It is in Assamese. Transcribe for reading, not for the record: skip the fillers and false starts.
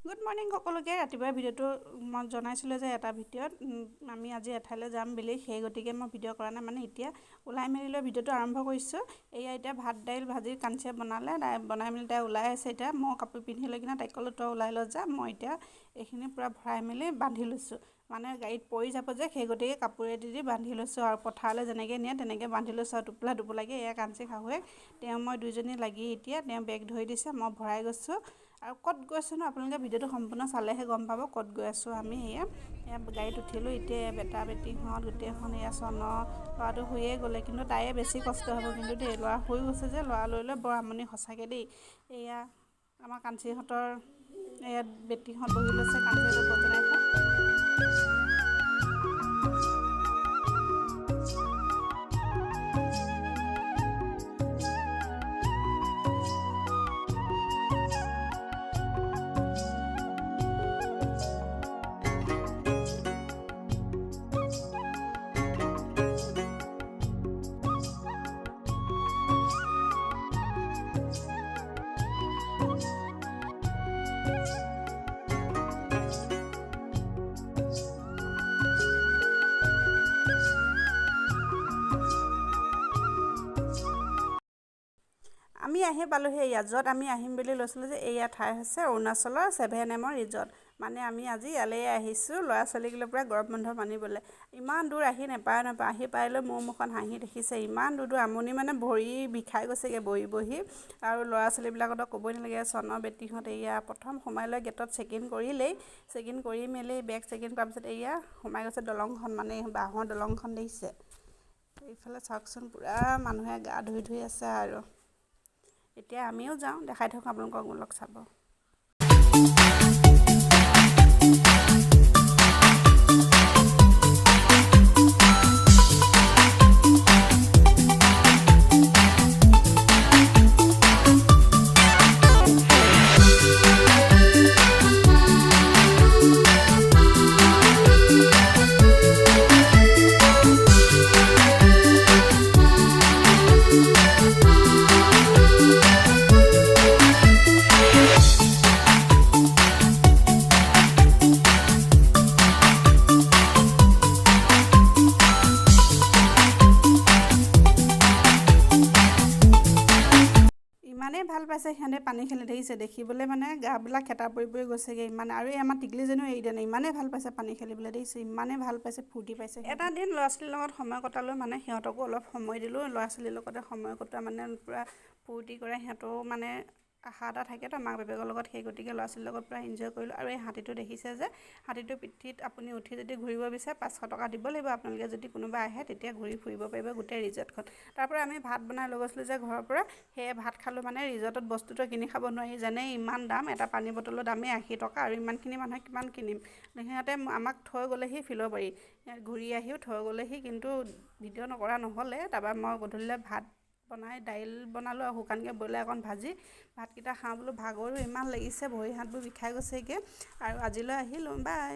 গুড মৰ্ণিং সকলোকে। ৰাতিপুৱা ভিডিঅ'টো মই জনাইছিলোঁ যে এটা ভিডিঅ'ত আমি আজি এঠাইলৈ যাম বুলি, সেই গতিকে মই ভিডিঅ' কৰা নাই। মানে এতিয়া ওলাই মেলি লৈ ভিডিঅ'টো আৰম্ভ কৰিছোঁ। এয়া এতিয়া ভাত দাইল ভাজি কাঞ্চিয়ে বনালে, তাই বনাই মেলি তাই ওলাই আছে। এতিয়া মই কাপোৰ পিন্ধি লৈ কিনে তাইক ক'লোঁ, তই ওলাই লৈ যা, মই এতিয়া এইখিনি পূৰা ভৰাই মেলি বান্ধি লৈছোঁ। মানে গাড়ীত পৰি যাব যে, সেই গতিকে কাপোৰে দি দি বান্ধি লৈছোঁ আৰু পথাৰলৈ যেনেকৈ নিয়ে তেনেকৈ বান্ধি লৈছোঁ আৰু টোপোলা টোপোলাকৈ। এয়া কাঞ্চি শাহুৱেক, তেওঁ মই দুইজনী লাগি এতিয়া তেওঁ বেগ ধৰি দিছে, মই ভৰাই গৈছোঁ। আৰু ক'ত গৈছোঁ ন আপোনালোকে ভিডিঅ'টো সম্পূৰ্ণ চালেহে গম পাব ক'ত গৈ আছোঁ আমি। এয়া এয়া গাড়ীত উঠিলোঁ এতিয়া, বেটা বেটীহঁত গোটেইখন। এয়া চন ল'ৰাটো শুইয়ে গ'লে, কিন্তু তাইয়ে বেছি কষ্ট হ'ব কিন্তু দেই। ল'ৰা শুই গৈছে যে, ল'ৰা লৈ লৈ বৰ আমনি সঁচাকৈ দেই। এয়া আমাৰ কাঞ্চিহঁতৰ এয়া বেটীহঁত বহি লৈছে, কাঞ্চিহঁতৰ বৰজনাইখন। আমি আহি পালোহি ইয়াত, য'ত আমি আহিম বুলি লৈছিলোঁ যে এয়া ঠাই হৈছে অৰুণাচলৰ 7 এমৰ ৰিজৰ্ট। মানে আমি আজি ইয়ালৈ আহিছোঁ ল'ৰা ছোৱালীক লৈ পূৰা গৰম বন্ধ মানিবলৈ। ইমান দূৰ আহি নাপায় নাপায়, আহি পাই লৈ মোৰ মুখখন হাঁহি দেখিছে। ইমান দূৰ দূৰ আমনি, মানে ভৰি বিষাই গৈছেগৈ বহি বহি। আৰু ল'ৰা ছোৱালীবিলাকতো ক'বই নালাগে। চনৰ বেটীহঁত এয়া প্ৰথম সোমাই লৈ গেটত চেক ইন কৰিলেই, চেক ইন কৰি মেলি বেগ চেক ইন কৰাৰ পিছত এয়া সোমাই গৈছে দলংখন, মানে বাঁহৰ দলংখন দেখিছে। এইফালে চাওকচোন, পূৰা মানুহে গা ধুই ধুই আছে। আৰু এতিয়া আমিও যাওঁ, দেখাই থাকোঁ আপোনালোকক, লগ চাব। ইমানেই ভাল পাইছে সিহঁতে পানী খেলি দেখিছে, দেখিবলৈ মানে গাবিলাক খেতা পৰি পৰি গৈছেগৈ ইমান। আৰু এই আমাৰ টিকলিজনীও এৰি দিয়া নাই, ইমানেই ভাল পাইছে পানী খেলিবলৈ দেখিছে, ইমানেই ভাল পাইছে, ফূৰ্তি পাইছে। এটা দিন ল'ৰা ছোৱালীৰ লগত সময় কটালোঁ, মানে সিহঁতকো অলপ সময় দিলোঁ। ল'ৰা ছোৱালীৰ লগতে সময় কটোৱা মানে পূৰা ফূৰ্তি কৰে, সিহঁতৰো মানে আশা এটা থাকেতো মাক বাপেকৰ লগত, সেই গতিকে ল'ৰা ছোৱালীৰ লগত পূৰা এনজয় কৰিলোঁ। আৰু এই হাতীটো দেখিছে যে, হাতীটোৰ পিঠিত আপুনি উঠি যদি ঘূৰিব বিচাৰে 500 টকা দিব লাগিব। আপোনালোকে যদি কোনোবা আহে তেতিয়া ঘূৰি ফুৰিব পাৰিব গোটেই ৰিজৰ্টখন। তাৰপৰা আমি ভাত বনাই লৈ গৈছিলোঁ যে ঘৰৰ পৰা, সেয়ে ভাত খালোঁ। মানে ৰিজৰ্টত বস্তুটো কিনি খাব নোৱাৰি, যেনে ইমান দাম, এটা পানী বটলৰ দামেই 80 টকা, আৰু ইমানখিনি মানুহে কিমান কিনিম। সিহঁতে আমাক থৈ গ'লেহি ফিল'বাৰী, ঘূৰি আহিও থৈ গ'লেহি, কিন্তু ভিডিঅ' নকৰা নহ'লে। তাৰপৰা মই গধূলিলৈ ভাত বনাই দাইল বনালোঁ আৰু শুকানকৈ ব্ৰইলাৰ অকণ ভাজি ভাতকেইটা খাওঁ বোলো। ভাগৰো ইমান লাগিছে, ভৰি হাতবোৰ বিষাই গৈছেগৈ। আৰু আজিলৈ আহিলোঁ, বাই।